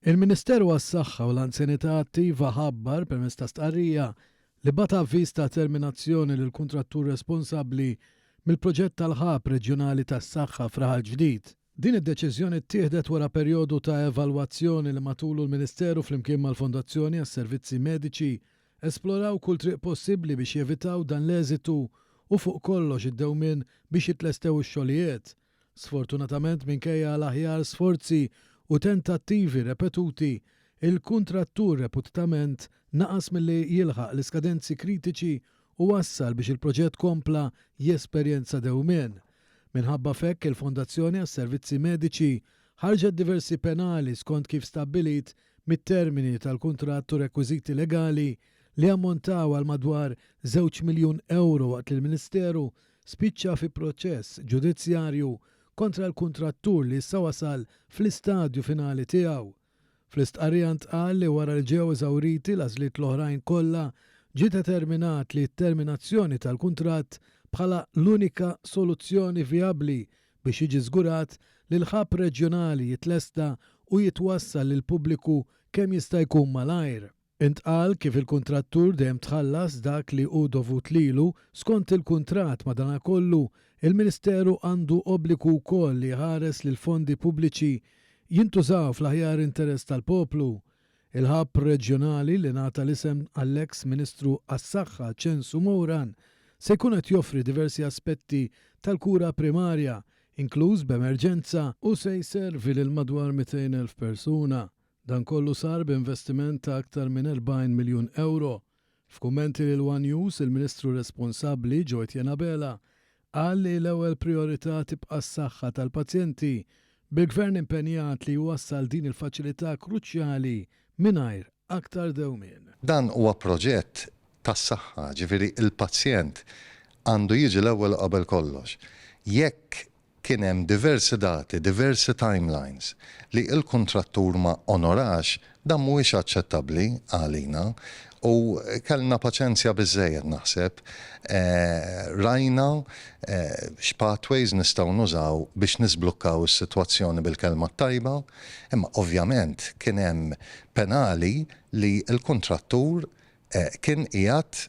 Il-Ministeru għas-Saħħa u l-Anzjanità Attiva ħabbar permezz ta' stqarrija li bagħat avviż ta' terminazzjoni lill-kuntrattur responsabbli mill-proġett tal-Hub Reġjonali tas-Saħħa f'Raħal Ġdid. Din id-deċiżjoni ttieħdet wara perjodu ta' evalwazzjoni li matulu l-Ministeru flimkien mal-Fondazzjoni għas-Servizzi Mediċi esploraw kull triq possibbli biex jevitaw dan l-eżitu u fuq kollox id-dewmien biex jitlestew ix-xogħlijiet. Sfortunatament minkejja l-aħjar sforzi u tentattivi repetuti, il-kuntrattur reputitament naqas milli jilħaq l-iskadenzi kritiċi u wassal biex il-proġett kompla jesperjenza dewmien. Minħabba f'hekk il-Fondazzjoni għas-Servizzi Mediċi ħarġet diversi penali skont kif stabbilit mit-termini tal-kuntratt u rekwiżiti legali li ammontaw għal madwar żewġ miljun ewro waqt li l-Ministeru spiċċa fi proċess ġudizzjarju kontra l-kuntrattur li issa wasal fl-istadju finali tiegħu. Fl-istqarrija ntqal li wara li ġew eżawriti l-għażliet l-oħrajn kollha, ġie determinat li t-terminazzjoni tal-kuntratt bħala l-unika soluzzjoni vijabbli biex jiġi żgurat li l-hub reġjonali jitlesta u jitwassal lill-pubbliku kemm jista' jkun malajr. Intqal kif il-kuntrattur dejjem tħallas dak li hu dovut lilu skont il-kuntratt madanakollu il-Ministeru għandu obbligu wkoll li jħares li l-fondi pubbliċi jintużaw fl-aħjar interess tal-poplu. Il-hub reġjonali li ngħata l-isem għall-eks Ministru għas-Saħħa Ċensu Moran se jkun qed joffri diversi aspetti tal-kura primarja inkluż b'emerġenza u se jservi lil madwar 200,000 persuna. Dan kollu sar b'investiment ta' aktar minn 40 miljun ewro. F'kummenti lil one News, il-Ministru responsabbli, Jo Etienne Abela, qal li l-ewwel prijorità tibqa' s-saħħa tal-pazjenti, bil-Gvern impenjat li jwassal din il-faċilità kruċjali mingħajr aktar dewmien. Dan huwa proġett tas-saħħa, ġifieri l-pazjent għandu jiġi l-ewwel u qabel kollox. Jekk Kien hemm diversi dati, diversi timelines li l-kuntrattur ma onorax, dan mhuwiex aċċettabbli għalina u kellna paċenzja biżżejjed naħseb. Rajna x'pathways nistgħu nużaw biex niżblukkaw is-sitwazzjoni bil-kelma t-tajba, imma ovvjament kien hemm penali li l-kuntrattur kien qiegħed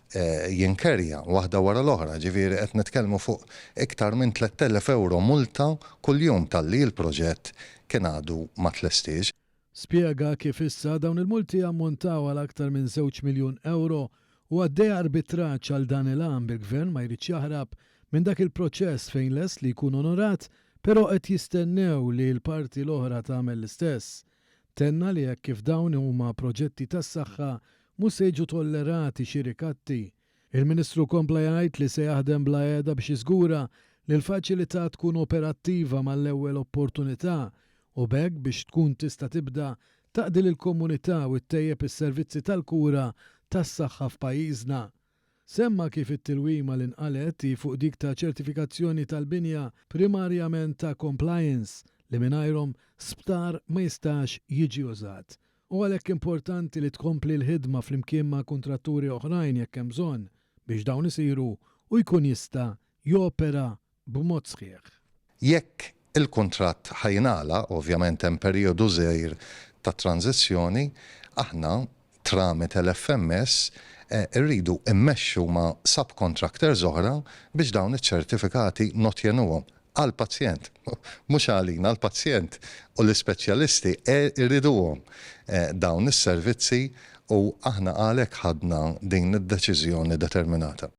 jinkerja waħda wara l-oħra, ġifieri qed nitkellmu fuq iktar minn 3,000 ewro multa kuljum talli l-proġett kien għadu ma tlestiex. Spjega kif issa dawn il-multi jammontaw għal aktar minn żewġ miljun ewro u għaddej arbitraġġ għal dan il-għan bil-Gvern ma jridx jaħrab minn dak il-proċess fejn lest li jkun onorat però qed jistennew li l-parti l-oħra tagħmel l-istess. Tenna li hekk kif dawn huma proġetti tas-saħħa mhux se jiġu tollerati xi rikatti. Il-Ministru kompla jgħid li se jaħdem bla heda biex jiżgura li l-faċilità tkun operattiva mal-ewwel opportunità u b'hekk biex tkun tista' tibda taqdi lill-komunità u ttejjeb is-servizzi tal-kura tas-saħħa f'pajjiżna. Semma kif it-tilwima li nqalgħet hi fuq dik ta' ċertifikazzjoni tal-binja primarjament ta' compliance li mingħajrhom sptar ma jistax jiġi użat. Hu għalhekk importanti li tkompli l-ħidma flimkien ma' kuntratturi oħrajn jekk hemm bżonn biex dawn isiru u jkun jista' jopera b'mod sħiħ. Jekk il-kuntratt ħa jingħalaq, ovvjament hemm perijodu żgħir ta' tranżizzjoni, aħna tramite l-FMS irridu mmexxu ma' subcontractors oħra biex dawn iċ-ċertifikati nottjenuhom għall-pazjent, mhux għalina, għall-pazjent u l-ispeċjalisti jriduhom dawn is-servizzi u aħna għalhekk ħadna din id-deċiżjoni determinata.